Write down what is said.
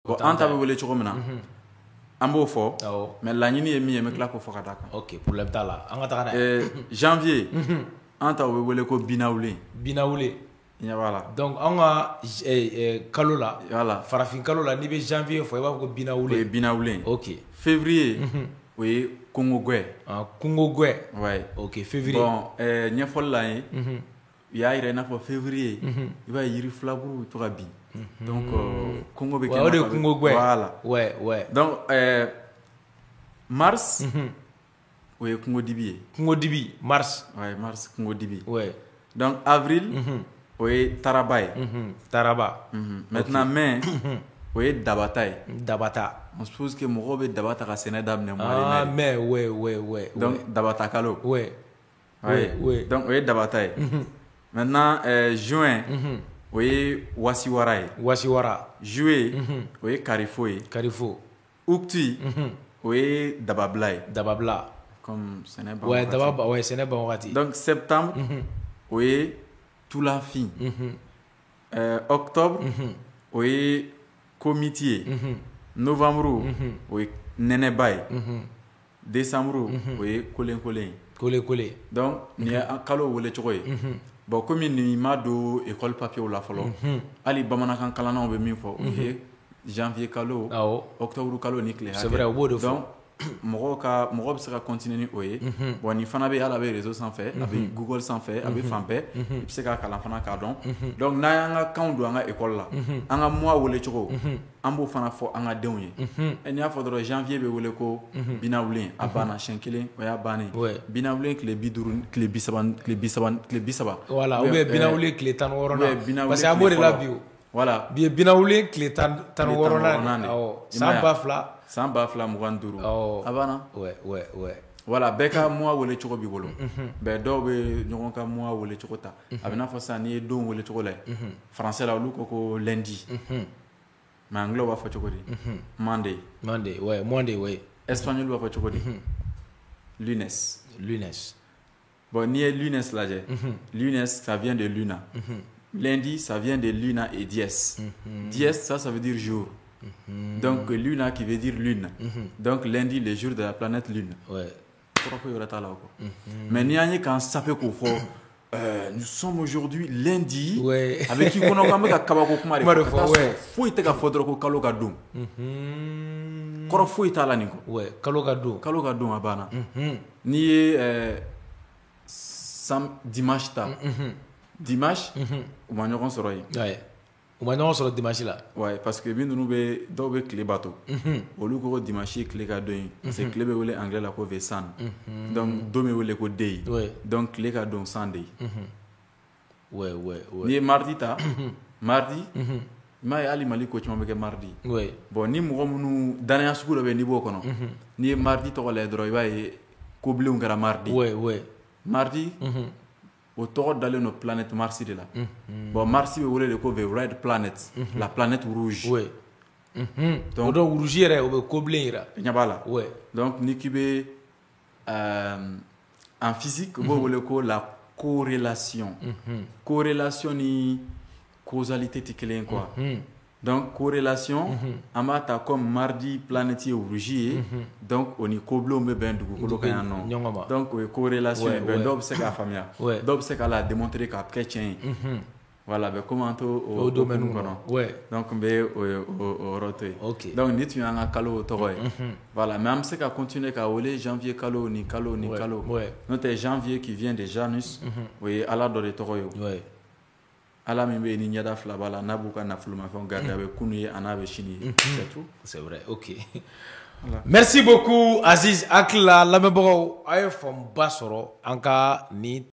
Bon, an ta bɛ wele cogo min na, an b'o fɔ, mais laɲini ye min ye, n bɛ tila k'o fɔ ka d'a kan. Ok, problème t'a la, an ka taga n'a ye. Janvier, an ta o bɛ wele ko binawulen. Binawule. I ɲɛ b'a la. Donc an ka kalo la, voilà, farafin kalo la, n'i bɛ janvier fɔ, i b'a fɔ ko binawule. O ye binawulen. Ok. Février, o ye kongogwɛ. Ah, kongogwɛ. Ouais. Ok, février. Bon, ɲɛfɔli la ye, u y'a yira i n'a fɔ février, i b'a ye yiri filaburu bɛ to ka bin. Donc kungo bɛ kɛ. O de ye kungogwɛ. Voilà. Ouais. Donc mars, o ye kungodibi ye. Kungodibi, mars. Ouais, mars, kungodibi. Ouais. Donc avril, o ye taraba ye. Taraba. Maintenant mai, o ye dabata ye. Dabata. On suppose que mɔgɔw bɛ daba ta ka sɛnɛ daminɛ mois de mai. Ah, mai, ouais. Donc dabata kalo. Ouais. Donc o ye dabata ye. Maintenant juin, o ye wasiwara ye. Wasiwara. Juillet, o ye karifo ye. Karifo. Août, o ye dababila ye. Dababila. Comme sɛnɛ ban Ouais, wagati. Daba, ouais, sɛnɛ ban wagati. Donc septembre, o ye tulafin. Octobre, o ye komiti ye. Novembre, o ye nɛnɛba ye. Décembre, o ye kolenkolen ye. Kole kole. Donc nin ye an kalo wele cogo ye. Bon, komi nin ma don école papier la fɔlɔ, hali bamanankan kalannaw bɛ min fɔ, o ye janvier kalo, octobre kalo ni tile hakɛ. C'est vrai, u b'o de fɔ. Donc mɔgɔw ka mɔgɔ bɛ se ka continuer ni o ye. Bon, nin fana bɛ, hali a bɛ réseau sanfɛ, a bɛ Google sanfɛ, a bɛ fan bɛɛ, i bɛ se k'a kalan fana k'a dɔn. Donc n'an y'an ka kanw don an ka école la, an ka mois wele cogo, an b'o fana fɔ an ka denw ye. N'i y'a fɔ dɔrɔn janvier bɛ wele ko binawulen, a banna siɲɛ kelen, o y'a bannen. Binawulen tile 50, tile 30, tile 30, tile 30. Voilà, ou bien binawulen tile 16nan. Ou bien binawulen Parce que an b'o de la tile bi o. fɔlɔ. Voilà. Bi ye binawulen tile tan Tile wɔɔrɔnan 16nan de. de. Awɔ. I m'a San ye wa? 2000. San 2025. Awɔ. A banna. Ouais. Voilà, bɛɛ ka mois wele cogo b'i bolo. Bɛɛ dɔw bɛ ɲɔgɔn ka mois wele cogo ta. A bɛ n'a fɔ sisan n'i ye don wele cogo lajɛ. Français la, olu ko ko lundi. Mais anglais b'a fɔ cogo di? Monday. Monday, ouais, Monday, ouais. Espagnol b'a fɔ cogo di? Lunes. Lunes. Bon, n'i ye lunes lajɛ, lunes, ça vient de luna. Lundi, ça vient de luna et dies. Dies, ça veut dire jour. Donc luna qui veut dire lune. Donc lundi, le jour de la planète lune. Kɔrɔ foyi wɛrɛ t'a la o kɔ. Mais n'i y'an ye k'an sape k'o fɔ, nous sommes aujourd'hui lundi. A bɛ k'i kɔnɔ k'an bɛ ka kabako kuma de Kuma de fɔ. Ka taa fɔ, sɔrɔ foyi tɛ ka fɔ dɔrɔn ko kalo ka don. Kɔrɔ foyi t'a la nin kɔ. Ouais, kalo ka don. Kalo ka don, a banna. N'i ye dimanche ta, dimanche, u ma ɲɔgɔn sɔrɔ yen. Ouais. U ma ɲɔgɔn sɔrɔ dimanche la. Ouais, parce que minnu bɛ, dɔw bɛ tile bato. Olu ko ko dimanche ye tile ka don ye. Parce que tile bɛ wele anglais la ko the sun. Donc don bɛ wele ko day. Donc tile ka don Sunday. Ouais. N'i ye mardi ta, mardi, i m'a ye hali Mali ko caman bɛ kɛ mardi. Bon, ni mɔgɔ minnu danaya sugu dɔ bɛ yen n'i b'o kɔnɔ, n'i ye mardi tɔgɔ lajɛ dɔrɔn, i b'a ye ko bilenw kɛra mardi. Mardi, o tɔgɔ dalen don planète Mars de la. Bon, Mars bɛ wele de ko the red planet, la planète rouge. Donc, o dɔn rouge yɛrɛ, o bɛ ko bilen yira. I ɲɛ b'a la. Donc n'i k'i bɛ en physique, u b'o wele ko la corrélation. Corrélation ni causalité tɛ kelen ye quoi. Donc corrélation, an b'a ta comme mardi planète ye rouge ye, donc o ni kobilenw bɛ bɛn dugukolo kan yan nɔ. Ɲɔgɔn ma. Donc o ye corrélation ye. Ouais. Dɔw bɛ se k'a faamuya. Dɔw bɛ se k'a la démontrer k'a kɛ tiɲɛ ye. Voilà, bɛ komi an t'o O domaine hukumu kɔnɔ. kɔnɔ. Donc n bɛ o yɔrɔ to yen. Donc nin tun y'an ka kalo tɔgɔ ye. Voilà, mais an bɛ se ka continuer ka wele janvier kalo ni kalo ni kalo. N'o tɛ, janvier qui vient de Janus, o ye ala dɔ de tɔgɔ ye o. Ala min bɛ yen ni ɲɛda fila b'a la, n'a b'u ka nafolomafɛnw garder, a bɛ kunu ye, a n'a bɛ sini ye. C'est tout. C'est vrai, ok. Voilà. Merci beaucoup Aziz. Hakili la, lamɛnbagaw, a ye faamuba sɔrɔ an ka nin.